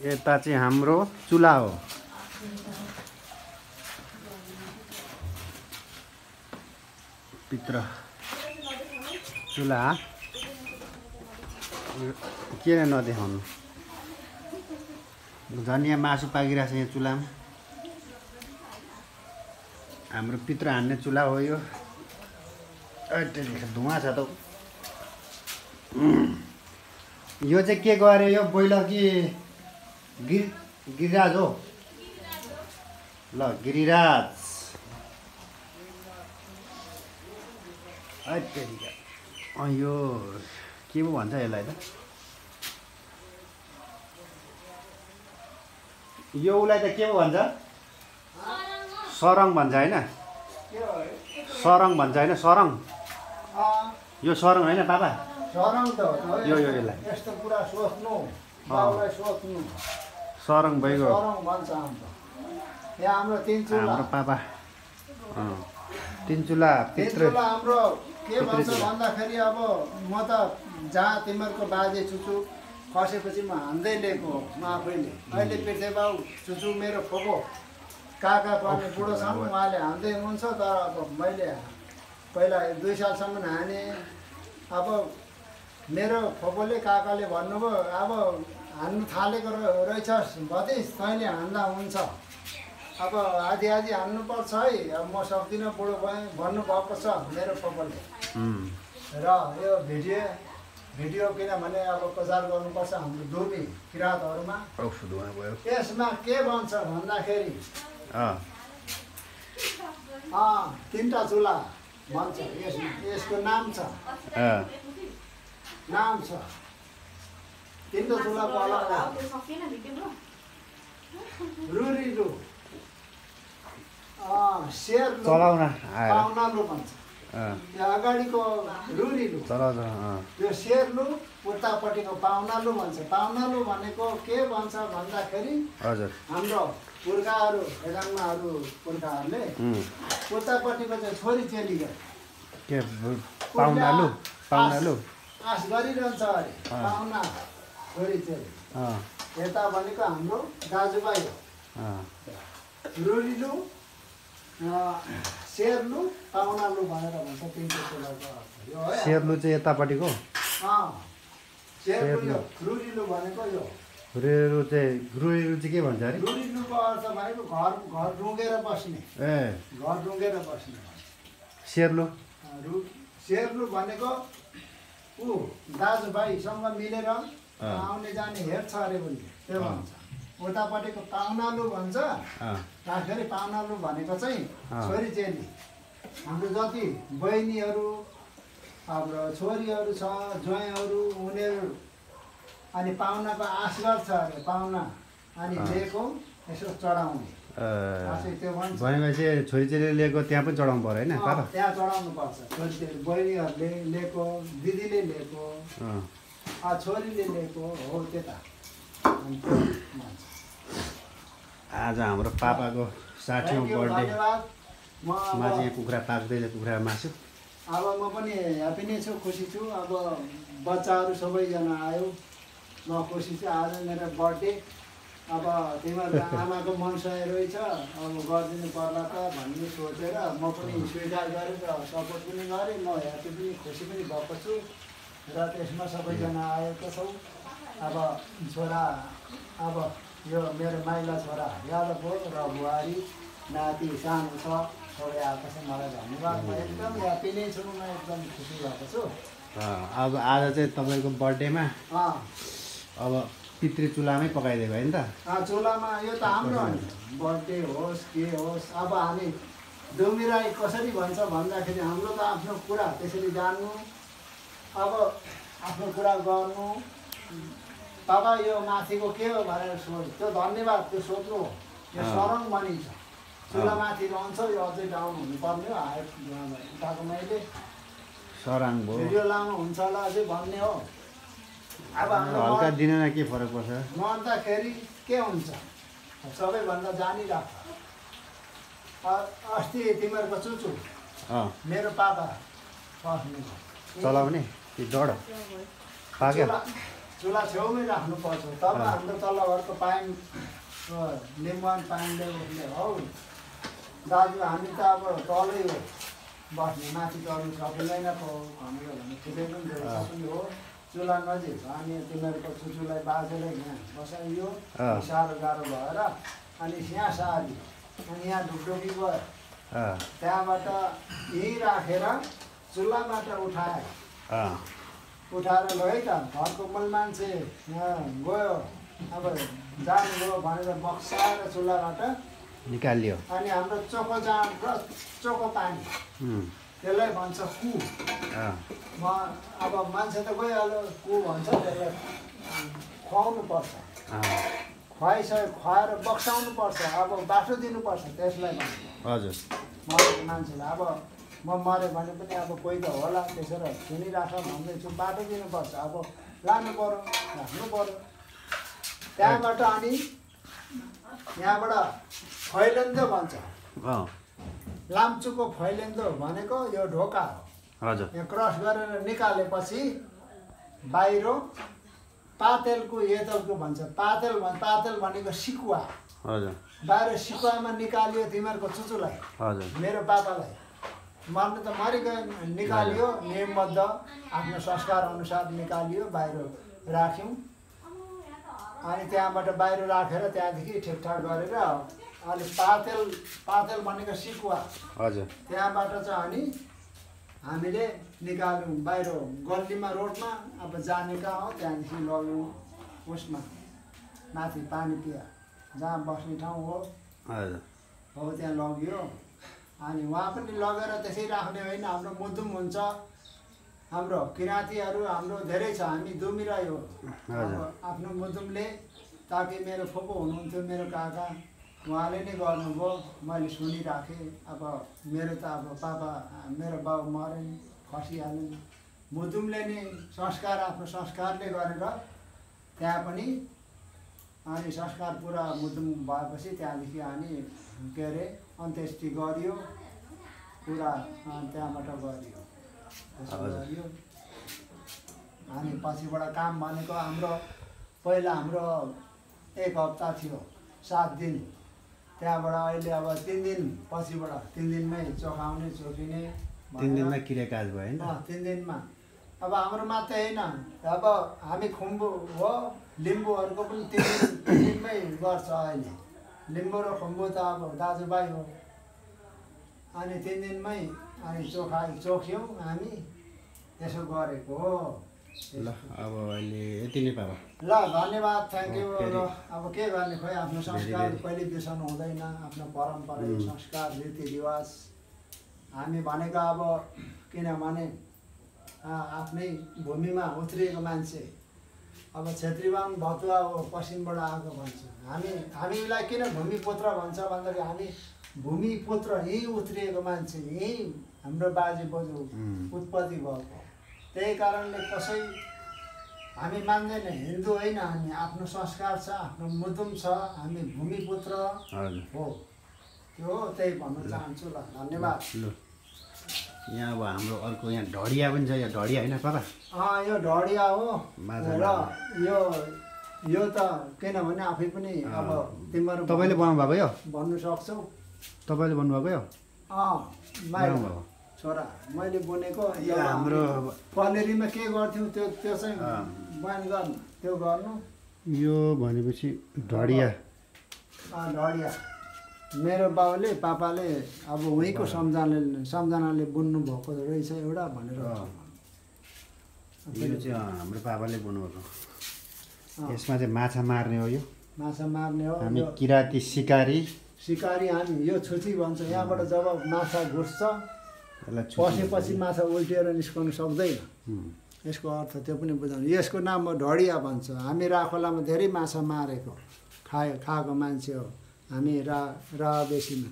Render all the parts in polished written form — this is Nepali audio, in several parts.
यता चाहिँ हाम्रो चुला हो। भित्र चुला किन नदेखाउनु, झन् यहाँ मासु पाकिरहेको छ यहाँ चुलामा। हाम्रो पित्र हान्ने चुला हो यो। धुवा छ त। यो चाहिँ के गरे, यो बोइलर कि गिरिराज हो? ल गिरिराज। यो के पो भन्छ यसलाई त? यो उसलाई त के पो भन्छ? सरङ भन्छ होइन? सरङ भन्छ होइन? सरङ। यो सरङ होइन पापा? सरङ त यो यसलाई यस्तो कुरा सोच्नु, बाउलाई सोच्नु। सरङ भइगयो। सरङ भन्छ हाम्रो। यहाँ हाम्रो तीन चुला। हाम्रो पापा तीन चुला पितृ। तीन चुला हाम्रो के भन्छ भन्दाखेरि अब म त जहाँ तिमीहरूको बाजे चुचु खसेपछि म हान्दै लिएको हो म आफैले। अहिले पृथ्वी बाउ चुचु मेरो फोको काका पर्ने बुढो छन्, उहाँले हान्दै हुनुहुन्छ। तर अब मैले पहिला 2 सालसम्म हाने। अब मेरो फोकोले काकाले भन्नुभयो अब हान्नु थालेको रहेछस् भतिज, तैँले हान्दा हुन्छ, अब आधी आधी हान्नुपर्छ है, अब म सक्दिनँ बुढो भएँ भन्नुभएको छ मेरो फोकोले। र यो भिडियो किनभने अब प्रचार गर्नुपर्छ हाम्रो दुर्बी किराँतहरूमा। यसमा के भन्छ भन्दाखेरि 3टा चुला भन्छ यसमा। यसको नाम छ 3टा चुलाको अलग रुरिलु, सेरलु, पाउनालु भन्छ। यो अगाडिको रुरिलु, यो सेरलु, उतापट्टिको पाउनालु भन्छ। पाउनालु भनेको के भन्छ भन्दाखेरि हाम्रो पुर्खाहरू हेदाङमाहरू पुर्खाहरूले उतापट्टिको चाहिँ छोरी चेली आश गरिरहन्छ अरे पाहुना छोरी चेली। यता भनेको हाम्रो दाजुभाइ हो। रुरिलु, सेरलु, पाहुनालु भनेर भन्छ 3टै चुलाको अर्थ यो है। सेरलु चाहिँ यतापट्टिको। सेरलु यो रुरिलु भनेको यो। रुरिलु चाहिँ के भन्छ अरे? रुरिलुको अर्थ भनेको घर रुँगेर बस्ने। घर रुँगेर बस्ने। सेरलु भनेको दाजुभाइसँग मिलेर आउने जाने हेर्छ अरे पनि त्यो भन्छ। उतापट्टिको पाहुनालु भन्छ। खासगरी पाहुनालु भनेको चाहिँ छोरी चेली। हाम्रो जति बहिनीहरू हाम्रो छोरीहरू छ ज्वाइँहरू उनीहरू अनि पाहुनाको आश गर्छ अरे पाहुना अनि लिएको यसो चढाउने। त्यो भन्छ भनेपछि छोरी चेलीले लिएको त्यहाँ पनि चढाउनु पर्यो होइन पापा? त्यहाँ चढाउनु पर्छ। छोरी चेली बहिनीहरूले लिएको, दिदीले लिएको, छोरीले लिएको हो त्यता। आज हाम्रो पापाको 60औँ बर्थडे मा चाहिँ कुखुरा पाक्दैछ, कुखुरा मासु। अब म पनि ह्याप्पी नै छु, खुसी छु। अब बच्चाहरू सबैजना आयो, म खुसी छु। आज मेरो बर्थडे। अब तिमीहरूको आमाको मनसाय रहेछ, अब गरिदिनु पर्ला त भन्ने सोचेर म पनि स्वीकार गरेँ र सपोर्ट पनि गरेँ। म ह्याप्पी पनि खुसी पनि भएको छु र त्यसमा सबैजना आएका छौँ। अब छोरा, अब यो मेरो माइला छोरा यादव हो र बुहारी नाति सानो छ, सबै आएको छ। मलाई धन्यवाद। म एकदम ह्याप्पी नै छु, म एकदम खुसी भएको छु। अब आज चाहिँ तपाईँको बर्थडेमा अब पितृ चुलामै पकाइदिएको होइन त? चुलामा यो त हाम्रो बर्थडे होस् के होस्। अब हामी डोमिराई कसरी भन्छ भन्दाखेरि हाम्रो त आफ्नो कुरा त्यसरी जान्नु, अब आफ्नो कुरा गर्नु। बाबा यो माथिको के हो भनेर सोध्नु, त्यो धन्यवाद त्यो सोध्नु हो। यो सरङ भनिन्छ। चुला माथि रहन्छ, यो अझै डाउन हुनुपर्ने हो। हाइट उठाएको मैले सरङ भयो, भिडियो लामो हुन्छ होला अझै भन्ने हो। अब हल्का दिनमा के फरक पर्छ भन्दाखेरि के हुन्छ सबैभन्दा जानिराख। अस्ति तिमीहरूको चुचु मेरो पापा चलाउने कि डढ पाक्यो चुला छेउमै राख्नुपर्छ तब हाम्रो तल्लो घरको पाइन लिम्बुवान पाइनले उसले हौ दाजु हामी त अब तलै हो बस्ने माथि चढ्नु सकिँदैन पो भनेर भने ठिकै पनि हो चुला नजिक अनि तिमीहरूको चुचुलाई बाजेर यहाँ बसाइयो साह्रो गाह्रो भएर अनि यहाँ सारी अनि यहाँ ढुकढुकी गयो त्यहाँबाट यहीँ राखेर चुल्हाबाट उठाएर गयो त घरको मूल मान्छे यहाँ गयो अब जानुभयो भनेर बक्साएर चुल्हाबाट निकालियो अनि हाम्रो चोखो जाँड र चोखो पानी त्यसलाई भन्छ कु अब मान्छे त गइहाल्यो कु भन्छ त्यसलाई खुवाउनु पर्छ खुवाएर बक्साउनु पर्छ अब बाटो दिनुपर्छ त्यसलाई भन्छ हजुर मरेको मान्छेलाई अब म मऱ्यो भने पनि अब कोही त होला त्यसरी सुनिराख भन्दैछु बाटो दिनुपर्छ अब लानु पऱ्यो राख्नु पऱ्यो त्यहाँबाट अनि यहाँबाट फैलेन्दो भन्छ लाम्चुको फैलेन्दो भनेको यो ढोका हो हजुर यहाँ क्रस गरेर निकालेपछि बाहिर पातेलको एतलको भन्छ पातेल भनेको सिकुवा हजुर बाहिर सिकुवामा निकालियो तिमीहरूको चुचुलाई हजुर मेरो पापालाई मर्नु त मरिगयो निकालियो नियमबद्ध आफ्नो संस्कार अनुसार निकालियो बाहिर राख्यौँ अनि त्यहाँबाट बाहिर राखेर त्यहाँदेखि ठिकठाक गरेर अनि पातेल भनेको सिकुवा हजुर त्यहाँबाट चाहिँ अनि हामीले निकाल्यौँ बाहिर गल्लीमा रोडमा अब जाने कहाँ हो त्यहाँदेखि लग्यौँ उसमा माथि पानी पिया जहाँ बस्ने ठाउँ हो त्यहाँ लग्यो अनि वहाँ पनि लगेर त्यसै राख्ने होइन हाम्रो मुदुम हुन्छ हाम्रो किराँतीहरू हाम्रो धेरै छ हामी दुमिरह्यो आफ्नो मुदुमले ताकि मेरो फुपू हुनुहुन्थ्यो मेरो काका उहाँले नै गर्नुभयो मैले सुनिराखेँ अब मेरो त अब पापा मेरो बाउ मरे खसिहाल्यो मुदुमले नै संस्कार आफ्नो संस्कारले गरेर त्यहाँ पनि अनि संस्कार पुरा मुदुम भएपछि त्यहाँदेखि अनि के अरे अन्त्येष्टि गरियो पुरा त्यहाँबाट गरियो अनि पछिबाट काम भनेको हाम्रो पहिला हाम्रो 1 हप्ता थियो 7 दिन त्यहाँबाट अहिले अब 3 दिन पछिबाट 3 दिनमै चोखाउने चोखिने 3 दिनमै क्रियाकाज भयो हैन 3 दिनमा अब हाम्रो मात्रै होइन अब हामी खुम्बु हो लिम्बूहरूको पनि 3 दिनमै गर्छ अहिले लिम्बू र खुम्बु त अब दाजुभाइ हो अनि 3 दिनमै अनि चोख्यौँ हामी त्यसो गरेको हो ल अब अहिले यति नै पाबा ल धन्यवाद थ्याङ्क यू र अब के गर्ने खोइ आफ्नो संस्कार कहिले बिर्सनु हुँदैन आफ्नो परम्परा संस्कार रीतिरिवाज हामी भनेको अब किनभने आफ्नै भूमिमा उत्रिएको मान्छे अब छेत्री बाहुन भतुवा हो पश्चिमबाट आएको भन्छ हामीलाई किन भूमिपुत्र भन्छ भन्दाखेरि हामी भूमिपुत्र यहीँ उत्रिएको मान्छे यहीँ हाम्रो बाजे बोजू उत्पत्ति भएको त्यही कारणले कसै हामी मान्दैन हिन्दू होइन हामी आफ्नो संस्कार छ आफ्नो मुदुम छ हामी भूमिपुत्र हो त्यो त्यही भन्न चाहन्छु ल धन्यवाद यहाँ अब हाम्रो अर्को यहाँ ढडिया पनि छ यहाँ ढडिया होइन पापा यो ढडिया हो र यो त किनभने आफै पनि अब तिम्रो तपाईँले बनाउनु भएको यो भन्नु सक्छौ तपाईँले भन्नुभएको यो छोरा मैले बोनेको यो हाम्रो पलेरीमा के गर्थ्यौ त्यो चाहिँ बयान गर्नु त्यो गर्नु यो भनेपछि ढडिया ढडिया मेरो बाउले पापाले अब उहीँको सम्झनाले बुन्नु भएको रहेछ एउटा भनेर यो चाहिँ हाम्रो पापाले बुन्नुभएको यसमा चाहिँ माछा मार्ने हो यो माछा मार्ने हो हामी किराती सिकारी हामी यो छुची भन्छ यहाँबाट जब माछा घुस्छ पसेपछि माछा उल्टिएर निस्कनु सक्दैन यसको अर्थ त्यो पनि बुझाउनु यसको नाम हो ढडिया भन्छ हामी राखोलामा धेरै माछा मारेको खाएको मान्छे हो हामी बेसीमा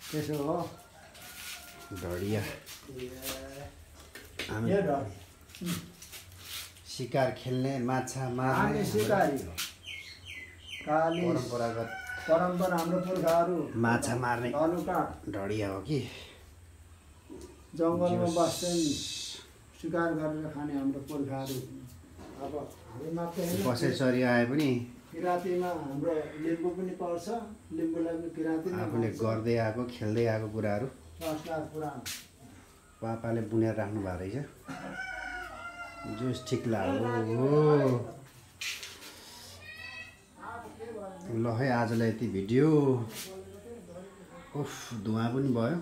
त्यसो हो ढडिया शिकार खेल्ने माछा मार्ने सिकारी हो काली परम्परा हाम्रो पुर्खाहरू माछा मार्ने धनुका ढडिया हो कि जङ्गलमा बस्छन् स्वीकार गरेर खाने हाम्रो पुर्खाहरू अब हामी मात्रै होइन बसेसरी आए पनि किराँतीमा हाम्रो लिम्बू पनि पर्छ लिम्बूलाई पनि किराँतीमा आफूले गर्दै आएको खेल्दै आएको कुराहरू संस्कार पुरा पापाले बुनेर राख्नु भएको रहेछ जुस ठिक लाग्यो ल है आजलाई यति भिडियो उफ धुवा पनि भयो